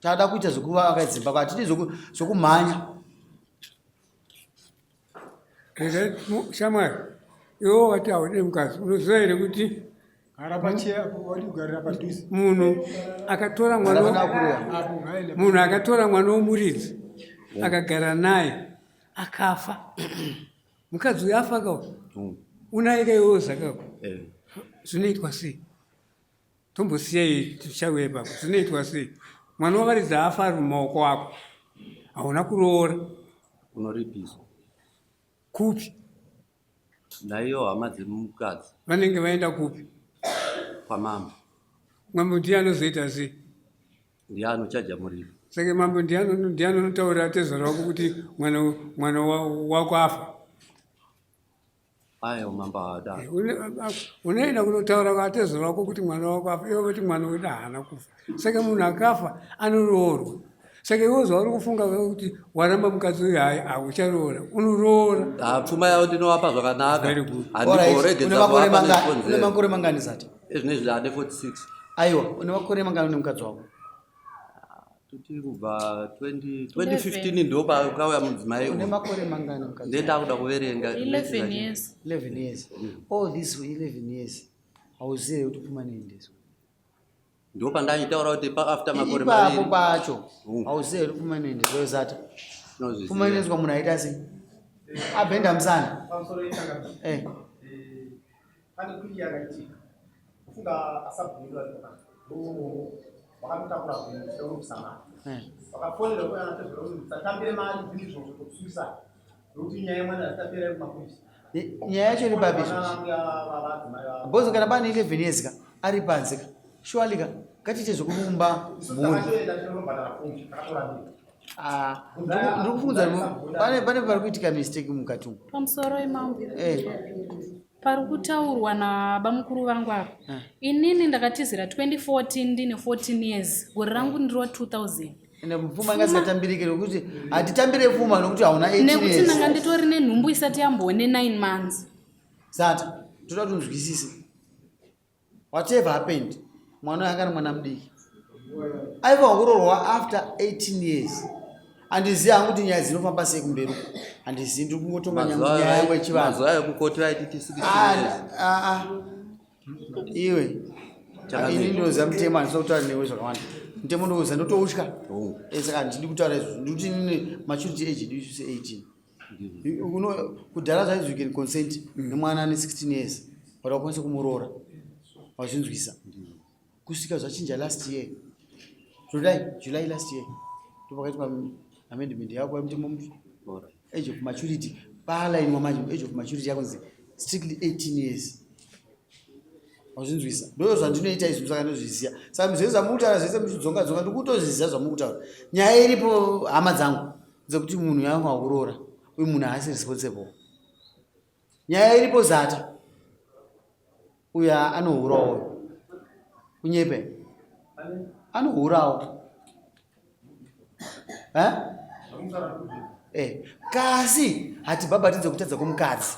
tada kuita zvekuvaka dzimba hatidi zvekumhanya shamwari iwe wati haude mukadzi unoziva here kuti munhu akatora mwana munhu akatora mwana womuridzi akagara naye akafa mukadzi uyo afa kao mm. unaye kaiwewo zvakako eh. zvinoitwa sei tombosiya iyi tichauya ipapo zvinoitwa sei mwana wavaridzi afa ari mumaoko ako hauna kuroora unoripiswa kupi naiyo hama dzemukadzi vanenge vaenda kupi kwamambo mambo ndiye anozoita sei ndiye anochaja muripo saka mambo ndiye anotaurira tezvara wako kuti mwana mwana wako afa Ayo mambo haadaro. Eh, unoenda kunotaura kwatezvara wako kuti mwana wako afa iwe voti mwana wedu haana kufa saka munhu akafa anoroorwa saka iwe zvauri kufunga kuti waramba mukadzi uyu hayi haucharoora unoroora ah, pfuma yavo ndinovapa zvakanaka handigoregedza une makore mangani zati ezvinezvi ane 46 aiwa une makore mangani une mukadzi wako toti kubva 2015 ndo pakauya mudzimai une makore mangani mukadzi ndenda kuda kuverenga 11 years 11 years all these 11 years hauzive kuti pfuma inoendeswa ndo pandaitaura kuti paafter makore maviri ipapo pacho hauzive kuti pfuma inoendeswa zata pfuma inoendeswa munhu aita sei abhenda musana eh. Pane kwiri yakaitika kufunga asabhuku vedu varipo vakamutakura bhunu kuda kunobvisa mari eh. vakafonera kuya anatezvera kuti musatambire mari zvinhu izvozvo tokusuisa nokuti nyaya yemwana hazitapera iri kumapurisa nyaya yacho iri papi izvozvi bhozi kana pane 11 years ka ari panze ka shuwali ka ngatiite zvekurumba mhuri Ah, ndiri kufunza pane pane pari kuitika mistake mukati umu pamusoro imambo eh. pari kutaurwa nabamukuru vangu apa eh. inini ndakatizira 2014 ndine 14 years gore rangu ndiri wa 2000 ende pfuma inga singatambirike nekuti hatitambire pfuma nokuti hauna nekuti ndanga nditori nenhumbu isati yambone 9 months sata toda kuti unzwisise whatever happened mwana uyo anga ari mwana mudiki aifanwa kuroorwa after 18 years handizivi hangu kuti nyaya dzinofamba sei kumberi uko handizivi ndiri kungotonga nyaya yangu yechivanhu ah, ah, ah. iwe ini ndinoziva mutemo handisina kutaura newe zvakawanda mutemo ndouziva ndotoutya eh, saka handidi kutaura izvozvo ndikuti inini maturity age yedu isusu 18 Kudhara zvaizvi you can consent nemwana ane 16 years but wakwanise kumuroora wazvinzwisa kusvika zvachinja last year july july last year ndopakaitwa amendment yako yemutemo mutsva age of maturity paalainwa manje age of maturity yakunzi strictly 18 years wazvinzwisa ndoyo zvandinoita izvi saka ndozviziva saka zvese zvamukutaura zvese muchidzonga dzonga ndikutozviziva zvamukutaura nyaya iripo hama dzangu dzekuti munhu yangu akuroora uyu munhu haasi responsible nyaya iripo zata uyu anohurawo uyu kunyepe anohurawo eh, kasi hatibhabhatidze kutadza kwomukadzi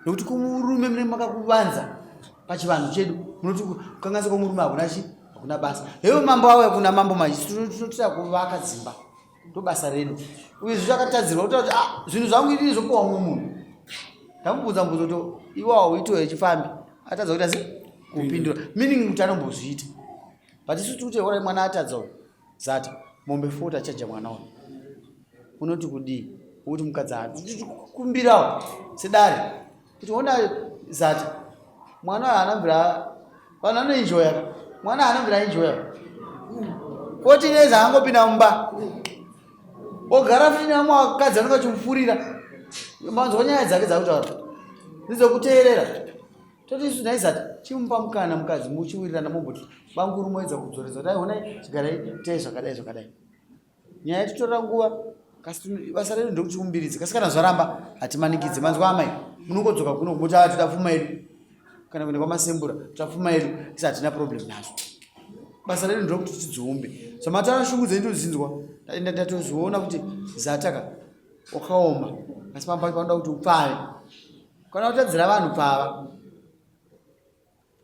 nokuti kumurume mune makakuvanza pachivanhu chedu munoti kukanganisa kwomurume hakuna chi hakuna basa heyo mambo auya kuna mambo manje tinotira kuvaka dzimba ndobasa redu uye zvichakatadzirwa kutaura kuti ah, zvinhu zvangu inini zvopuwa mumwe munhu ndamubvunza mubvunzo kuti iwawo uitewo yechifambi atadza kuita se kupindura meaning kuti anombozviita but isu tiri kuti orai mwana atadza uyu zata mombe 40 achaja mwana uyu unoti kudii ukuti mukadzi hakumbirawo sedare kuti ona zata mwana uyu haana mvira vanhu vanoenjoya mwana haana mvira enjoya 14 years haangopinda mumba ogara futi nevamwe vakadzi vanenge vachimufurira manzwa nyaya dzake dzakutaura ndidzokuteerera toti isu nhai zati chimupa mukana mukadzi muchiwirirana momboti banguru moedza kudzoredza kuti aionai chigarai itai zvakadai zvakadai nyaya yatitorera nguva kasi basa redu ndekuti umbiridze kasi kana zvaramba hatimanikidze manzwa amai munongodzoka kuno moti a toda pfuma yedu kana kuenda kwamasembura toda pfuma yedu isi hatina problem nazvo basa redu ndekuti tidziumbe zvamataura shungu dzenyu todzinzwa ndatozviona kuti zataka wakaoma asi pamba panoda kuti upfave kana utadzira vanhu pfava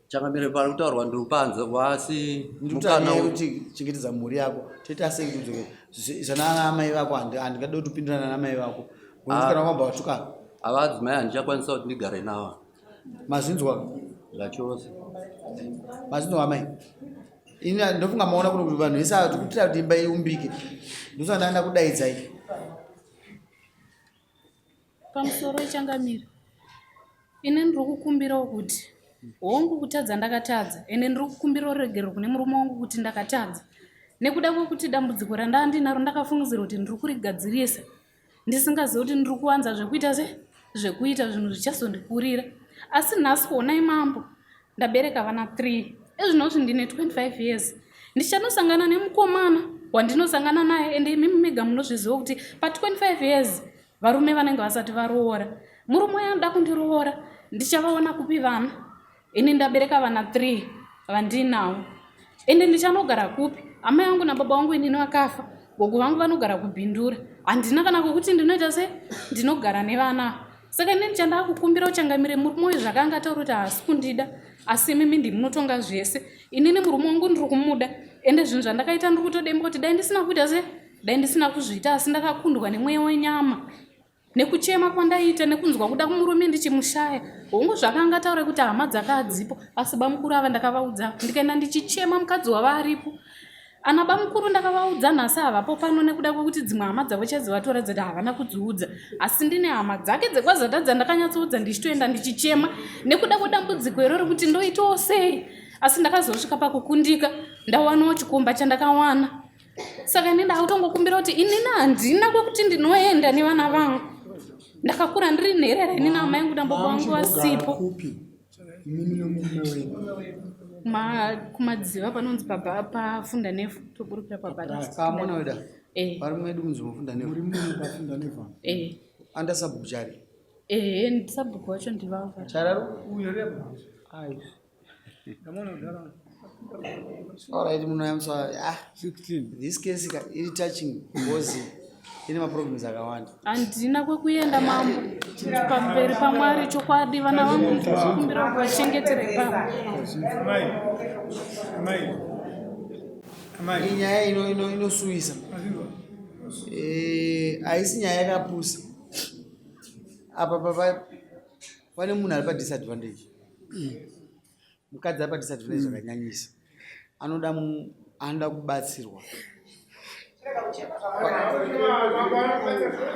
Changamire pari kutaurwa ndiri panze asi mukana wekuti chengetedza mhuri yako toita sei kuti udzoke zvana amai vako handingade kuti upindirana namai vako ngokuti kana wakamba watuka ava adzimai handichakwanisa kuti ndigare navo mazvinzwa zvachose mazvinzwa amai ini ndofunga maona kuno kuti vanhu vese ava tikutira kuti imba iumbike ndosaka ndanga ndakudaidzai Pamusoro changamire, ini ndiri kukumbirawo kuti hongu kutadza ndakatadza ende ndiri kukumbirawo ruregerero kune murume wangu kuti ndakatadza nekuda kwekuti dambudziko randaa ndinaro ndakafungidzira kuti ndiri kurigadzirisa ndisingazivi kuti ndiri kuwanza zvekuita se zvekuita zvinhu zvichazondikurira asi nhasi honai mambo ndabereka vana 3 ezvinozvi ndine 25 years ndichanosangana nemukomana wandinosangana naye ende imimi mega munozviziva kuti pa 25 years varume vanenge vasati varoora murume uyo anoda kundiroora ndichavaona kupi vana ini ndabereka vana 3 vandinawo ende ndichanogara kupi amai vangu nababa vangu inini vakafa gogo vangu vanogara kubhindura handina kana kwekuti ndinoita se ndinogara nevana saka inini chandaa kukumbira uchangamire murume uyu zvakanga ataura kuti haasi kundida asi imimi ndimunotonga zvese inini murume wangu ndiri kumuda ende zvinhu zvandakaita ndiri kutodemba kuti dai ndisina kuita se dai ndisina kuzviita asi ndakakundwa nemweya wenyama nekuchema kwandaiita nekunzwa kuda kumurume ndichimushaya hongu zvakanga ataura kuti hama dzake hadzipo asi bamukuru ava ndakavaudza ndikaenda ndichichema mukadzi wava aripo ana bamukuru ndakavaudza nhasi havapo pano nekuda kwekuti dzimwe hama dzavo chadzivatora dzati havana kudziudza asi ndine hama dzake dzekwazata dzandakanyatsoudza ndichitoenda ndichichema nekuda kwedambudziko iro rekuti ndoitawo sei asi ndakazosvika pakukundika ndawanawo chikomba chandakawana saka ini ndakutongokumbira kuti inini handina kwekuti ndinoenda nevana vangu ndakakura ndiri nherera inini amai angu nambogo vangu vasipo kumadziva panonzi pafunda nefu toburukira pabaamona weda eh. vari mwedu munzi mufunda nefu eh. anda sabhuku chari ehe sabhuku wacho ndivava chararo ai Alright, munhu I'm sorry. Ah, 16. This case ka iri touching because ine maproblems akawanda. Handina kwekuenda mambo. Pamberi paMwari chokwadi vana vangu ndinokumbira kuti vachengetere ipapo. Mai. Mai. Mai. Inyaya ino ino inosuwisa. Eh, haisi nyaya yakapusa. Apa papa pane munhu ari padisadvantage. Mukadzi ari padisadvantage zvakanyanyisa. Anoda anoda kubatsirwa.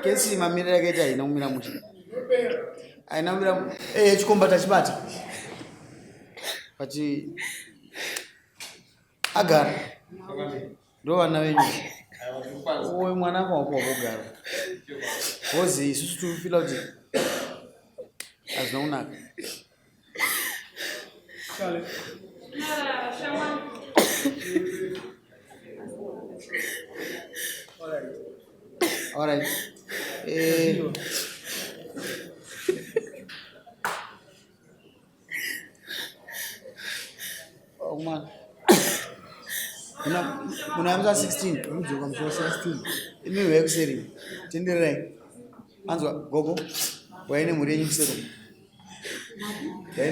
Kesi mamiriro yakaita haina kumira mushe. Haina kumira eh chikomba tachibata. Pachi agara. Ndo vana venyu. Uyu mwana apa wapo wakugara. Hozi isusu tufila kuti hazvina kunaka. All right. Eh, oh, man. Muna musi wa 16. Unodzoka musi wa 16. Imi huyai kuseri. Tendererai. Anzwa gogo. Huyai nemhuri yenyu kuseri. Huyai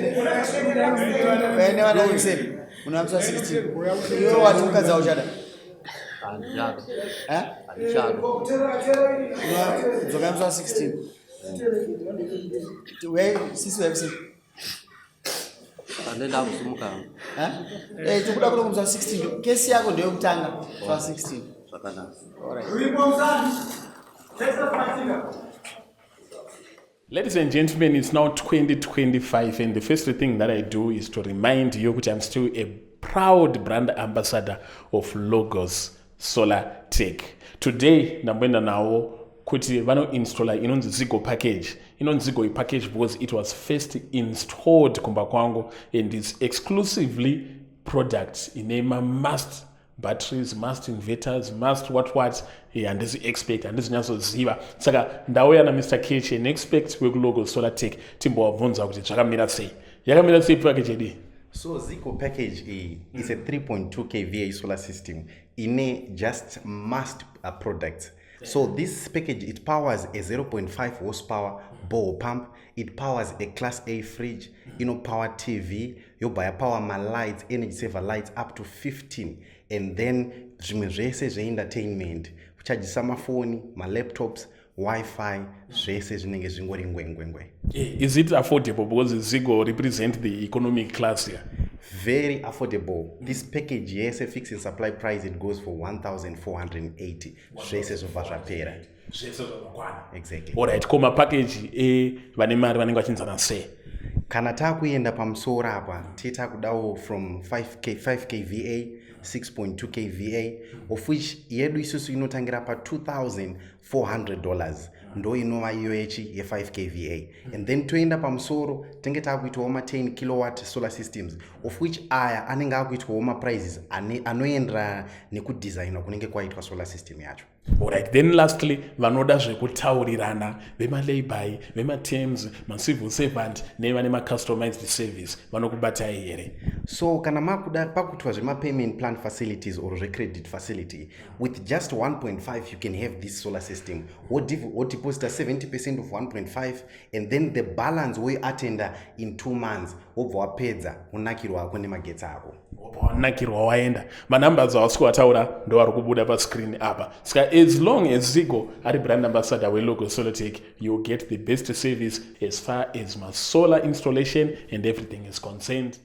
nevana venyu kuseri. Muna musi wa 16. Iwe wati mukadzi auchada. Handichada. Eh? Handichada. Dzokai musi wa 16. Huyai sisi huyai kuseri. Ande ndakusimuka. Eh? Eh, tikuda kuno musi wa 16. Kesi yako ndeyokutanga musi wa 16. Zvakanaka. All right. Ladies and gentlemen, it's now 2025, and the first thing that I do is to remind you that I'm still a proud brand ambassador of Logos Solar Tech. Today, ndamboenda nawo kuti vanoinstalla inonzi Zigo package. Inonzi Zigo package because it was first installed kumba kwangu and it's exclusively product ine ma-must batteries, must inverters, must what what. Handisi expert, handisi nyatsoziva, saka ndauya naMr Ketch, an expert wekuLogo Solar Tech, timbovabvunza kuti zvakamira sei, yakamira sei package yedu. So Zico package A is a 3.2 kVA solar system in a just must products. So this package, it powers a 0.5 horsepower borehole pump, it powers a class A fridge, power TV, yobva power my lights, energy saver lights up to 15, and then zvimwe zvese zveentertainment, kuchajisa mafoni, malaptops, Wi-Fi, zvese zvinenge zvingori ngwengwengwe. Is it affordable? Because Zigo represent the economic class here. Very affordable. This package yese, fixing supply price, it goes for 1480, zvese zvobva zvapera. Zvese zvakakwana. Exactly. Alright, ko mapackage evane mari vanenge vachinzana sei? Kana taakuenda pamusoro apa, tee takudawo from 5 kva, 6.2 kva, of which yedu isusu inotangira pa$2400, ndo inova iyo yechi ye5 kva, and then toenda pamusoro tenge taakuitawo ma10 kilowatt solar systems, of which aya anenge akuitwawo maprices anoenderana nekudesignwa kunenge kwaitwa solar system yacho. Alright, then lastly, vanoda zvekutaurirana, vemalayby, vematerms, macivil servant nevane macustomized service, vanokubatai here? So kana makuda pakuitwa zvemapayment plan facilities or zvecredit facility, with just 1.5 you can have this solar system. Wodeposita 70% of 1.5 and then the balance woiatenda in 2 months, wobva wapedza, unakirwa ako nemagetsi ako. Wanakirwa, waenda. Manumbers awasi kuvataura ndo ari kubuda pascreen apa. Saka as long as Zigo ari brand ambassador weLogo Solartech, you get the best service as far as masolar installation and everything is concerned.